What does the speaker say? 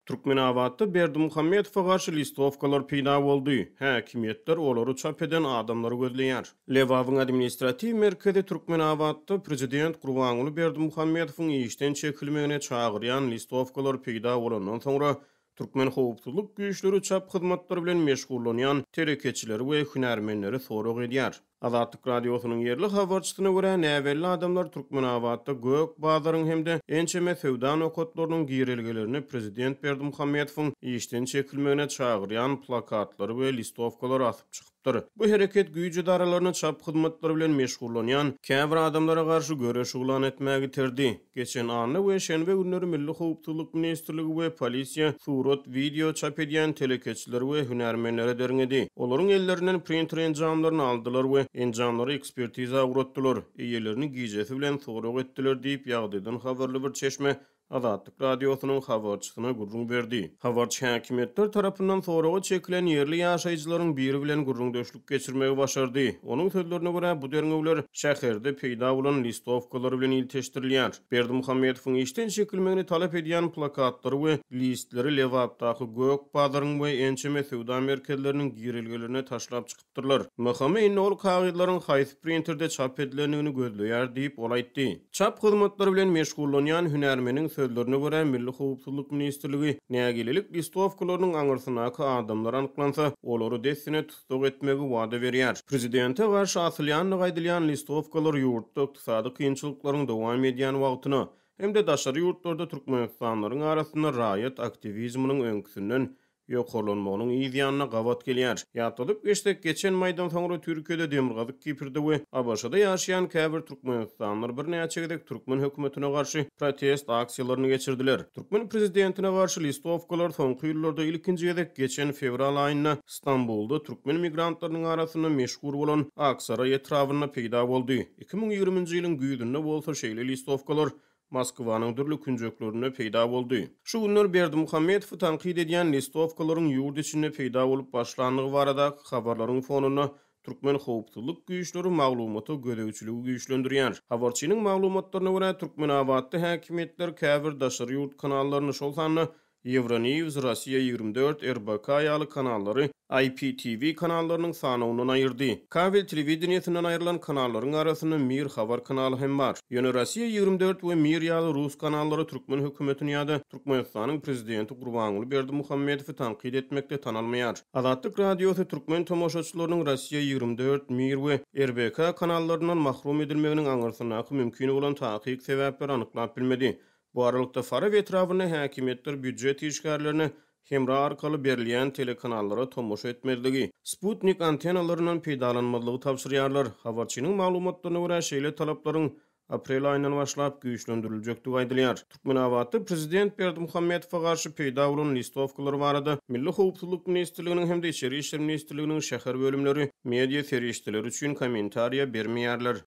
Türkmenabatda Berdimuhamedowa garşy listowkalar peýda boldy. Häkimiýetler olary çap eden adamlary gözleýär. Lebabyň administratiw merkezi Türkmenabatda prezident Gurbanguly Berdimuhamedowyň işden çekilmegine çagyrýan listowkalar peýda bolandan soňra, türkmen howpsuzlyk güýçleri çap hyzmatlary bilen meşgullanýan telekeçileri we hünärmenleri sorag edýär. Azatlyk Radiosynyň ýerli habarçysyna görä, näbelli adamlar Türkmenabatda Gök bazaryň hem-de ençeme söwda nokatlarynyň girelgelerine prezident Berdimuhamedowyň işden çekilmegine çagyrýan plakatlary we listowkalary asyp çykypdyr. Bu hereket güýç edaralaryna çap hyzmatlary bilen meşgullanýan käbir adamlara garşy göreş yglan etmäge iterdi. Geçen anna we şenbe günleri Milli howpsuzlyk ministrligi we polisiýa surat, wideo çap edýän telekeçileri we hünärmenleri derňedi. Olaryň ellerinden printer enjamlaryny aldylar we enjamlary ekspertiza ugratdylar, eýelerini gijesi bilen sorag etdiler diýip, ýagdaýdan habarly bir çeşme Azatlyk Radiosynyň habarçysyna gürrüň berdi. Habarçy häkimiýetler tarapyndan soraga çekilen ýerli ýaşaýjylaryň biri bilen gürrüňdeşlik geçirmegi başardy. Onuň sözlerine görä, bu derňewler şäherde peýda bolan listowkalar bilen ilteşdirilýär. Berdimuhamedowyň işden çekilmegini talap edýän plakatlary we listleri Lebapdaky Gök bazaryň we ençeme söwda merkezleriniň girelgelerine taşlap çykypdyrlar. MHM indi ol kagyzlaryň haýsy printerde çap edilendigini gözleýär diýip, ol aýtdy. Çap hyzmatlary bilen meşgullanýan hünärmeniň sözlerine görä, Milli howpsuzlyk ministrligi nägilelik listowkalarynyň aňyrsyndaky adamlar anyklansa, olary dessine tussag etmegi wada berýär. Prezidente garşy asylýandygy aýdylýan listowkalar ýurtda ykdysady kynçylyklaryň dowam edýän wagtyna hem-de daşary ýurtlarda türkmenistanlylaryň arasynda raýat aktiwizminiň öňküsinden ýokarlanmagynyň yz ýanyna gabat gelýär. Ýatladyp geçsek, geçen maýdan soňra Türkiýede, Demirgazyk Kiprde we ABŞ-da ýaşaýan käbir türkmenistanlylar birnäçe gezek türkmen hökümetine garşy protest aksiýalaryny geçirdiler. Türkmen prezidentine garşy listowkalar soňky ýyllarda ilkinji gezek geçen fewral aýynda Stambulda türkmen migrantlarynyň arasynda meşhur bolan Aksaraý etrabynda peýda boldy. 2020-nji ýylyň güýzünde bolsa şeýle listowkalar Moskwanyň dürli künjeklerinde peýda boldy. Şu günler Berdimuhamedowy tankyt edýän listowkalaryň ýurt içinde peýda bolup başlandygy baradaky habarlaryň fonunda türkmen howpsuzlyk güýçleri maglumata gözegçiligi güýçlendirýär. Habarçynyň maglumatlaryna görä, Türkmenabatda häkimiýetler käbir daşary ýurt kanallaryny, şol sanda Euronews, Rossiýa 24, RBK ýaly kanallary IPTV kanallarynyň sanawyndan aýyrdy. Kabel telewideniýesinden aýrylan kanallaryň arasynda Mir habar kanaly hem bar. Ýöne Rossiýa 24 we Mir ýaly rus kanallary türkmen hökümetini ýa-da Türkmenistanyň prezidenti Gurbanguly Berdimuhamedowy tankyt etmekde tanalmaýar. Azatlyk Radiosy türkmen tomaşaçylarynyň Rossiýa 24, Mir we RBK kanallaryndan mahrum edilmeginiň aňyrsyndaky mümkin bolan takyk sebäpleri anyklap bilmedi. Bu aralykda, Farap etrabynda häkimiýetler býujet işgärlerine hemra arkaly berilýän telekanallara tomaşa etmezligi, sputnik antennalaryndan peýdalanmazlygy tabşyrýarlar. Habarçynyň maglumatlaryna görä, şeýle talaplaryň aprel aýyndan başlap güýçlendiriljekdigi aýdylýar. Türkmenabatda prezident Berdimuhamedowa garşy peýda bolan listowkalar barada Milli howpsuzlyk ministrliginiň hem-de Içeri işler ministrliginiň şäher bölümleri media serişdeleri üçin kommentariýa bermeýärler.